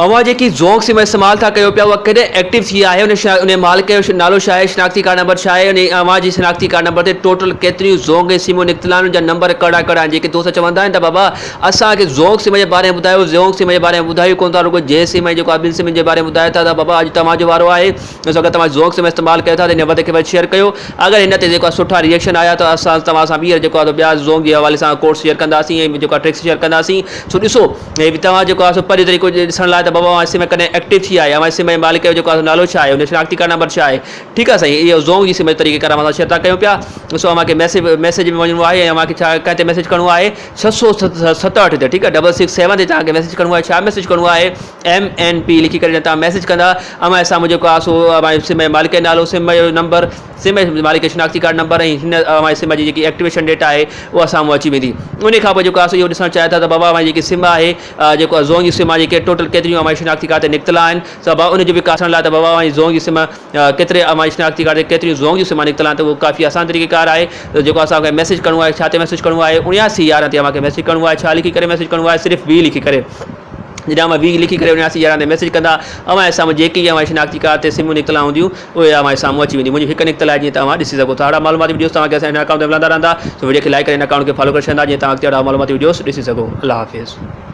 اوهان جيڪي زونگ سم استعمال ٿا ڪيو پيا اها ڪڏهن ايڪٽو ٿي آهي ان ان مالڪ جو نالو ڇا آهي شناختي ڪارڊ نمبر ڇا آهي ۽ اوهان جي شناختي ڪارڊ نمبر تي ٽوٽل ڪيتريون زونگ ۽ سمون نڪتل آهن ان جا نمبر ڪهڙا ڪهڙا آهن جيڪي دوست چوندا آهن ته بابا اسان کي زونگ سم جي باري ۾ ٻڌايو زونگ سم جي باري ۾ ٻڌايو ڪونه ٿا رڳو جي سم ۽ جيڪو آهي ٻن سمن جي باري ۾ ٻڌايو ٿا ته بابا اڄ توهان جو وارو آهي سو اگر توهان زونگ سم استعمال ڪيو ٿا ته هن وڌ کي وڌ شيئر ڪيو اگر هن تي جيڪو آهي سٺا ريئڪشن آيا ته اسان توهان سان ٻيهر جيڪو آهي ٻيا زونگ جي حوالي سان ڪورس شيئر ڪنداسين ۽ جيڪو آهي ٽرڪس شيئر ڪنداسين سو ڏسو هي به توهان جيڪو آهي سو پنهنجو طريقو ڏسڻ لاء ته بابا اوهان سم ڪڏهن ايڪٽو ٿي آهي اوهان سم جي مالڪ جو جيڪو آهي سو نالو ڇا آهي ان جو شناختي ڪارڊ نمبر ڇا آهي ٺيڪ آهي سائين اهو زونگ جي سم جو طريقي ڪار اوهان سان شيئر ٿا ڪيون پيا سو اوهان کي ميسج ميسج ۾ وڃڻو آهي ۽ اوهان کي ڇا ڪنهن تي ميسج ڪرڻو آهي 667 تي ٺيڪ آهي ڊبل سڪس سيون تي توهان کي ميسج ڪرڻو آهي ڇا ميسج ڪرڻو آهي ايم اين پي لکي ڪري توهان ميسج ڪندا اوهان جي سامهون جيڪو آهي سو اوهان جي سم جي مالڪ جو نالو سم جو نمبر سم جي مالڪ جو شناختي ڪارڊ نمبر ۽ هن اوهان جي سم جي جيڪي ايڪٽيويشن ڊيٽ آهي اها سامهون اچي ويندي ان کان پوء جيڪو آهي سو اهو ڏسڻ چاهي ٿا ته بابا اوهان جي جيڪي سم آهي جيڪو آهي زونگ جي سم آهي جيڪي ٽوٽل ڪيتريون اوهان جي شناختي ڪارڊ تي نڪتل آهن سو بابا ان جو به ڏسڻ لاء ته بابا اوهان جي زونگ جي سم ڪيتري اوهان جي شناختي ڪارڊ تي ڪيتريون زونگ جون سمان نڪتل آهن ته اهو ڪافي آسان طريقي ڪار آهي ته جيڪو اسان کي ميسج ڪرڻو آهي ڇا تي ميسج ڪرڻو آهي 79 11 تي اوهان کي ميسج ڪرڻو آهي ڇا لکي ڪري ميسج ڪرڻو آهي صرف وي لکي ڪري جڏهن اوهان وي لکي ڪري 79 11 تي ميسج ڪندا اوهان جي سامهون جيڪي به اوهان جي شناختي ڪارڊ تي سمون نڪتل هونديون اهي اوهان جي سامهون اچي وينديون منهنجي هڪ نڪتل آهي جيئن ته اوهان ڏسي سگهو ٿا اهڙا معلوماتي وڊيوز توهان کي اسان هن اڪائونٽ تي ملندا رهندا سو وڊيو کي لائڪ ڪري هن اڪائونٽ کي فالو ڪري ڇڏندا جيئن توهان اڳتي اهڙا معلوماتي وڊيوز ڏسي سگهو الله حافظ.